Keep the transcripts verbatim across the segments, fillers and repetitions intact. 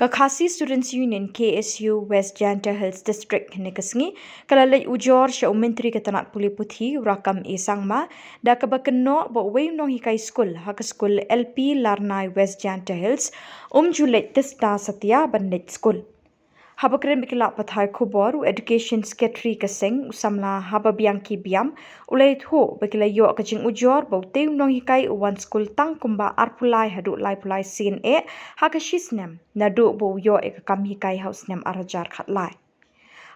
Ka Khasi Students Union, K S U, West Jaintia Hills District, hynne ka sngi ka la leit ujor sha u Myntri ka tnat pule puthi, u Rakkam A Sangma, da kaba kynnoh ba uwei u nonghikai skul ha ka skul L P Larnai, West Jaintia Hills, um ju leit tista satia ban leit skul. Haba kren bad ki lad pathai khubor, u Education Secretary ka seng, u samla Hababianki Biam, u la ïathuh ba ki la ïoh ka jingujor ba utei u nonghikai u wan skul tang kumba arphew lai haduh laiphew lai sien eh ha ka shi snem, naduh ba u ïoh ïa ka kam hikai ha u snem ar hajar khatlai.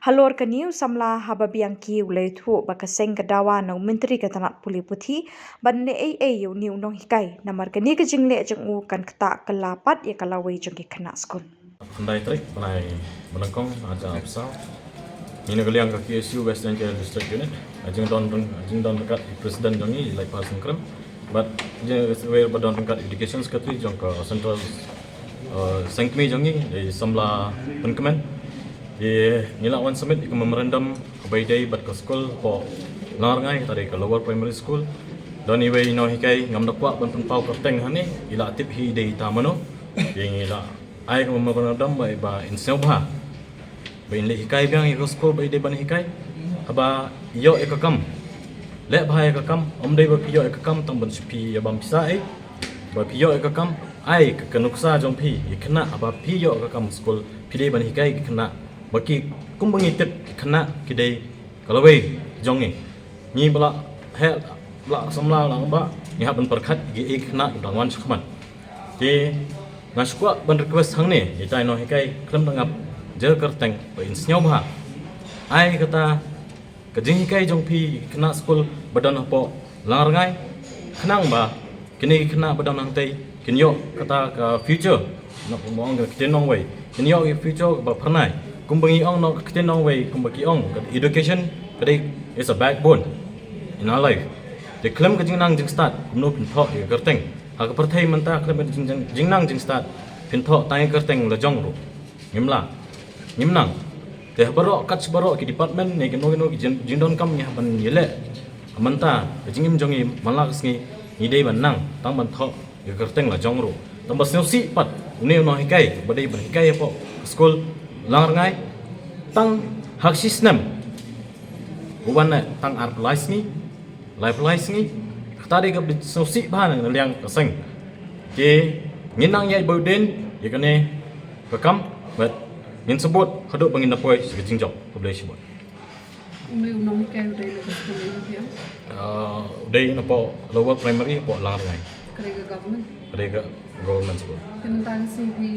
Halor kane, u samla Hababianki u la ïathuh ba ka seng ka dawa na u Myntri ka tnat pule puthi ban leh ei ei ïa une u nonghikai, namar kane ka jingleh jong u kan ktah kylla pat ïa ka lawei jong ki khynnah skul. Khyndai tarik bnai ba nyngkong ar hajar arphew saw. Ngi na ka liang ka K S U West Jaintia District Unit, ka jingdon ryng-, ka jingdon ryngkat i President jong ngi, i Laitpharsing Krim, bad ka jingdon ryngkat i Education Secretary jong ka Central, eh, Sengkmie jong ngi, i samla Pynkmen. Te ngi la wan submit ïa ka memorandum kaba ïadei bad ka skul hapoh Langrngai, kata dei ka Lower Primary School. Don iwei i nonghikai, ngam da kwah ban pynpaw kyrteng hangne, i la tip hi i dei ita mano. Te ngi la ai ka memorandum ba, ba in sngewbha ba in leit hikai biang ïa ka skul ba i dei ban hikai. Haba ïoh ïa ka kam, leh bha ïa ka kam, ym dei ba phi ïoh ïa ka kam tang ban shu phi ïa bam pisa ei. Ba phi ïoh ïa ka kam, ai ka, ka nuksa jong phi ïa khynnah, haba phi ïoh ïa ka kam skul, phi dei ban hikai ki khynnah. Ba ki, kumba ngi tip, ki khynnah ki dei ka lawei jong ngi. Ngi ba la heh, ba la samla la ba ngi hap ban pyrkhat ïa ki khynnah ki dang wan shakhmat. Te nga shu kwah ban request hangne ïa ita i nonghikai, khlem da ngap jer kyrteng, ba in sngewbha ai kata ka jinghikai jong phi ïa ki khynnah skul ba don hapoh Langrngai, khnang ba kine ki khynnah ba don hangtei kin ïoh kata ka future. Nop mo ong ka ktien nongwei, kin ïoh ka future ba phyrnai. Kumba ngi ong noh ka ktien nongwei, kumba ki ong, ka education ka dei is a backbone in our life. Te khlem ka jingnang jingstad, kumno phin thoh ïa ka kyrteng? Ha ka pyrthei mynta khlem ka jing-, jing-, jingnang jingstad, phin thoh tang ïa ka kyrteng la jong ruh, ngim lah, ngim nang. Te ha baroh, kat sha baroh ki department ne kino kino ki jing-, jingdonkam ngi hap ban ïaleh. Mynta ka jingim jong ngi man la ka sngi, ngi dei ban nang tang ban thoh ïa ka kyrteng la jong ruh. Tang ba sngewsih pat une u nonghikai ba dei ban hikai hapoh ka skul Langrngai, tang ha ka shi snem u wan eh tang arphew lai sngi, laiphew lai sngi. Kata dei kaba sngewsih bha na liang ka seng. Te ngin nang ïaid bad u dien ïa kane ka kam, bad ngin sa bud haduh ba ngin da poi sha ka jingjop. Khublei shibun. Une u nonghikai u dei na ka skul ïa u dei? Ah, u dei na poh Lower Primary, poh Langrngai. Ka dei ka government? Ka dei ka government school. Te mynta ka sngi phi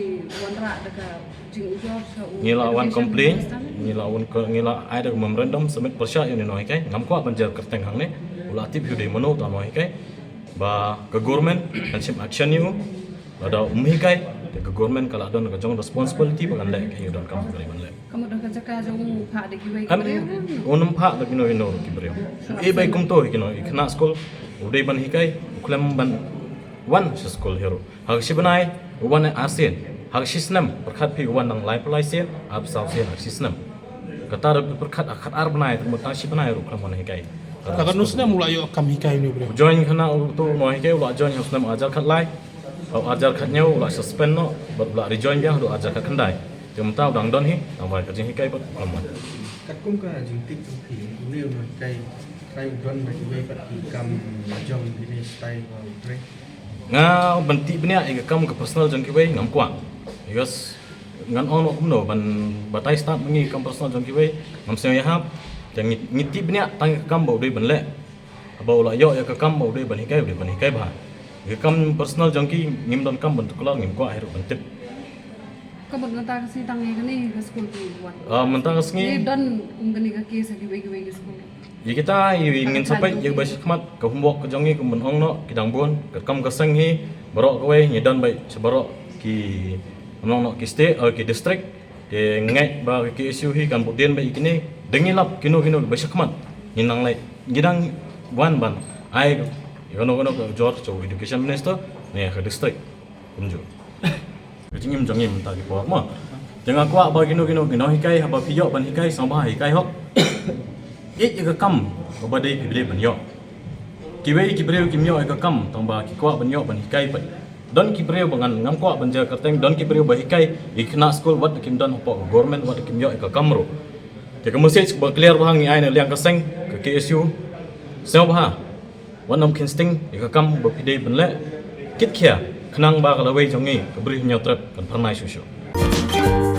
wanrah da ka jingujor sha u Education Minister? Ngi la wan complain, ngi la wan ko-, ngi la ai da ka memorandum submit pyrshah ïa une u nonghikai. Ngam kwah ban jer kyrteng hangne. U la tip hi u dei mano uta u nonghikai. Ba ka government kan shim action ïa u. Lada um hikai, te ka government ka la don ka jong responsibility ba kan leh, ka ïa u donkam ka dei ban leh. Ka mut da ka jaka jong u phah da kiwei ki briew? Em, un ym phah da kino kino ki briew. U ïeit bha kumto hi kino, i khynnah skul u dei ban hikai, u khlem ban wan sha skul hi ruh. Ha ka shi bnai u wan eh arsien, ha ka shi snem pyrkhat phi u wan nang laiphew lai sien, arphew saw sien ha ka shi snem. Kata ruh pyrkhat ha khatar bnai, te mut tang shi bnai ruh khlem wan hikai. Ha kano snem u la ïoh kam hikai une u briew? U join khynnah uto u nonghikai u la join ha u snem arhajar khatlai. Haduh arhajar khathynñiew u la suspend noh, bad u la rejoin biang haduh arhajar khatkhyndai. Te mynta u dang don hi, tang ba ka jinghikai pat ym wan. Katkum ka jingtip jong phi, une u nonghikai, trai u don da kiwei pat ki kam la jong kine, shatai ba u trei? Nga ban tip bniah ïa ka kam ka personal jong kiwei ngam kwah. Because ngan ong noh kumno ban batai stad ma ngi ka kam personal jong kiwei, ngam sngew ïahap. Te ngi, ngi tip bniah tang ïa ka kam ba u dei ban leh. Haba u la ïoh ïa ka kam ba u dei ban hikai, u dei ban hikai bha. Ïa ka kam personal jong ki ngim donkam ban tuklar, ngim kwah hi ruh ban tip. Ka mut mynta ka sngi tang ïa kane ka skul phi wan? Ah, mynta ka sngi. Ngi don kum kane ka case ha kiwei kiwei ki skul? Ïa kita, ïa ngin sa peit ïa kaba shakhmat, ka homework ka jong ngi kum ban ong noh, ki dang bun, katkam ka seng hi, baroh kawei ngi don beit sha baroh ki, ong noh ki state, eh, ki district. Te nga ngeit ba ka K S U hi kan bud dien beit ïa kine, da ngi lap kino kino ba shakhmat. Ngi nang leit, ngi dang wan ban ai kano kano ka ujor sha u Education Minister ne ka district. Kumjuh. Ka jingim jong ngi mynta ki por mo. Te nga kwah ba kino kino ki nonghikai, haba phi ïoh ban hikai, sngewbha hikai hok. Ïeit ïa ka kam kaba dei phi dei ban ïoh. Kiwei ki briew kim ïoh ïa ka kam tang ba ki kwah ban ïoh ban hikai pat. Don ki briew ba ngan ngam kwah ban jia kyrteng, don ki briew ba hikai ïa ki khynnah skul wat kim don hapoh ka government, wat kim ïoh ïa ka kam ruh. Te ka message ba clear ba ngi ai na liang ka seng ka K S U, sngewbha wat nym kheiñ sting ïa ka kam ba phi dei ban leh, kit khia, khnang ba ka lawei jong ngi ka Bri Hynñiewtrep kan phyrnai shuh shuh.